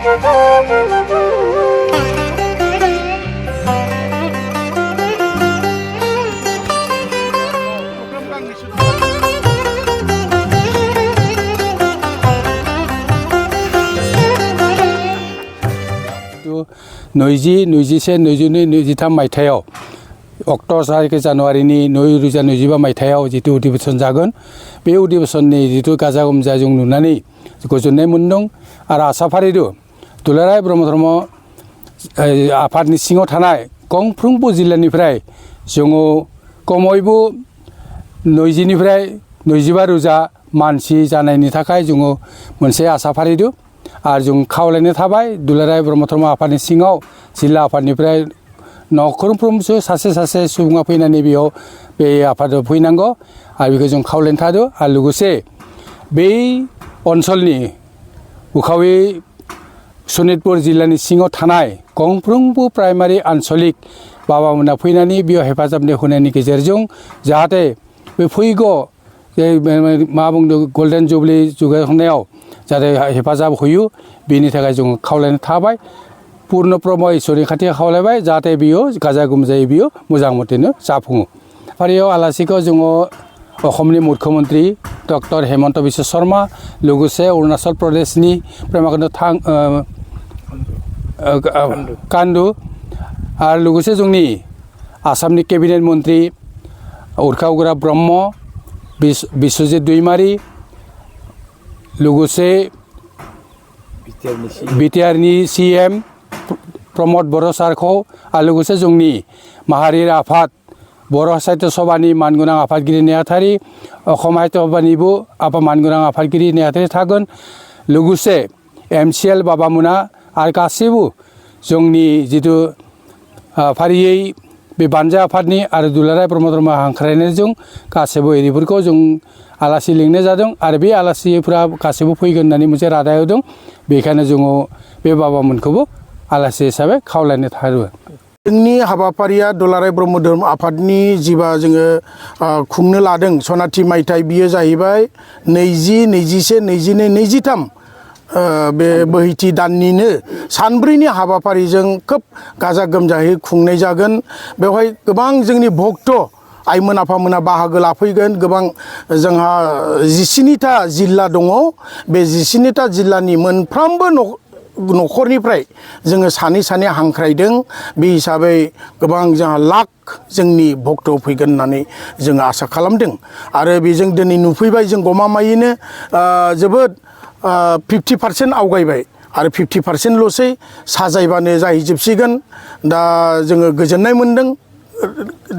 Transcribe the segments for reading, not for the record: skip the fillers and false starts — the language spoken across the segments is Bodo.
23 मायथाइयाव अक्ट'बर जानुवारिनि 2025 मायथाइयाव जितु अधिवेशन जागोन बे अधिवेशननि जितु गाजा गोमजा जों नुनानै गोजोननाय मोनदों आरो आसा फारिदों दुलाराय ब्रह्म धर्म आफादनि सिङाव थानाय गंफ्रोमबो जिल्लानिफ्राय जोङो खमैबो 20 निफ्राय 25 रोजा मानसि जानायनि थाखाय जोङो मोनसे आसा फारिदों आरो जों खावलायनो थाबाय दुलाराय ब्रह्म धर्म आफादनि सिङाव जिल्ला आफादनिफ्राय नखरफ्रोमबो सासे सुबुङा फैनानै बेयाव बे आफादाव फैनांगौ आरो बेखौ जों खावलायनो थादों आरो लोगोसे बै ओनसोलनि उखावि सनितपुर जिल्लानि सिङाव थानाय गंफ्रोमबो प्राइमारि आन्सलिक बाबामोना फैनानै बेयाव हेफाजाब होनायनि गेजेरजों जाहाथे बे फैगौ मा बुंदों गल्डेन जुबली जौगाखांनायाव जाहाथे हेफाजाब होयो बेनि थाखाय जों खावलायनो थाबाय पूर्ण ब्रह्म इसोरनि खाथियाव खावलायबाय जाहाथे बियो गाजा गोमजायै बियो मोजां मथेनो जाफुङो फारियाव आलासिखौ जोङो असमनि मुख्यमन्त्री डक्टर हेमन्त बिश्व शर्मा लोगोसे अरुणाचल प्रदेशनि प्रेमाकान्त कान्दु आरो लोगोसे जोंनि आसामनि केबिनेट मन्त्रि उर्खावग्रा ब्रह्म बिश्वजित दैमारी लोगोसे बिटिआरनि CM प्रमद बर' सारखौ आरो लोगोसे जोंनि माहारियारि आफाद बर' साहित्य सभानि मानगोनां आफादगिरि नेहाथारि असम साहित्य सभानिबो मानगोनां आफादगिरि नेहाथारि थागोन लोगोसे MCL बाबामोना आरो गासैबो जोंनि जितु फारियै बे बानजा आफादनि आरो दुलाराय ब्रह्म धर्म हांख्रायनायजों गासैबो एरिफोरखौ जों आलासि लिंनाय जादों आरो बे आलासिफोरा गासैबो फैगोन होननानै मोनसे रादाय होदों बेखायनो जोङो बे बाबामोनखौबो आलासि हिसाबै खावलायनो थादों जोंनि हाबाफारिया दुलाराय ब्रह्म धर्म आफादनि जिबा जोङो खुंनो लादों सनाथि मायथाइ बियो जाहैबाय 20, 21, 22, 23 बे बोहैथि दाननिनो सानब्रैनि हाबाफारिजों खोब गाजा गोमजायै खुंनाय जागोन बेवहाय गोबां जोंनि भक्त आइमोन आफामोना बाहागो लाफैगोन गोबां जोंहा 17टा जिल्ला दङ बे 17टा जिल्लानि मोनफ्रोमबो नखरनिफ्राय जोङो सानै हांख्रायदों बे हिसाबै गोबां जोंहा लाख जोंनि भक्त फैगोन होननानै जोङो आसा खालामदों आरो बेजों दिनै नुफैबाय जों गमामायैनो जोबोद 50% आवगायबाय आरो 50%ल'सै साजायबानो जाहैजोबसिगोन दा जोङो गोजोननाय मोनदों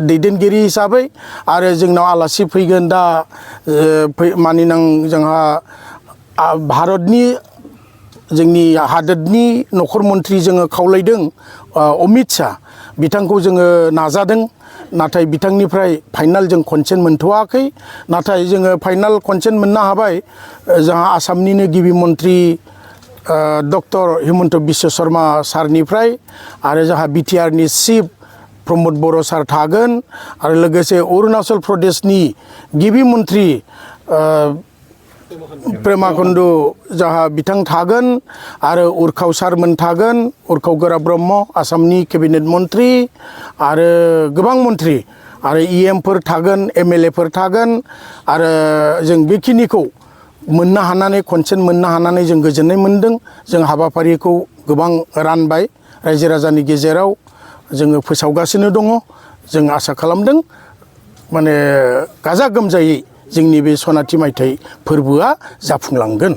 दैदेनगिरि हिसाबै आरो जोंनाव आलासि फैगोन दा मानिनां जोंहा भारतनि जोंनि हादोरनि नखर मन्थ्रि जोङो खावलायदों अमित शाह बिथांखौ जोङो नाजादों नाथाय बिथांनिफ्राय फाइनाल जों कनसेन्ट मोनथ'वाखै नाथाय जोङो फाइनाल कनसेन्ट मोननो हाबाय जोंहा आसामनिनो गिबि मन्थ्रि डक्टर हेमन्त बिश्व शर्मा सारनिफ्राय आरो जोंहा बिटिआरनि चिफ प्रमद बर' सार थागोन आरो लोगोसे अरुणाचल प्रदेशनि गिबि मन्थ्रि प्रेमाकान्द जाहा बिथां थागोन आरो उर्खाव सारमोन थागोन उर्खावगोरा ब्रह्म आसामनि केबिनेट मन्थ्रि आरो गोबां मन्थ्रि आरो EMफोर थागोन MLAफोर थागोन आरो जों बेखिनिखौ मोननो हानानै कनसेन्ट मोननो हानानै जों गोजोननाय मोनदों जों हाबाफारिखौ गोबां रानबाय रायजो राजानि गेजेराव जोङो फोसावगासिनो दङ जों आसा खालामदों माने गाजा गोमजायै जोंनि बे सनाथि मायथाइ फोरबोआ जाफुंलांगोन।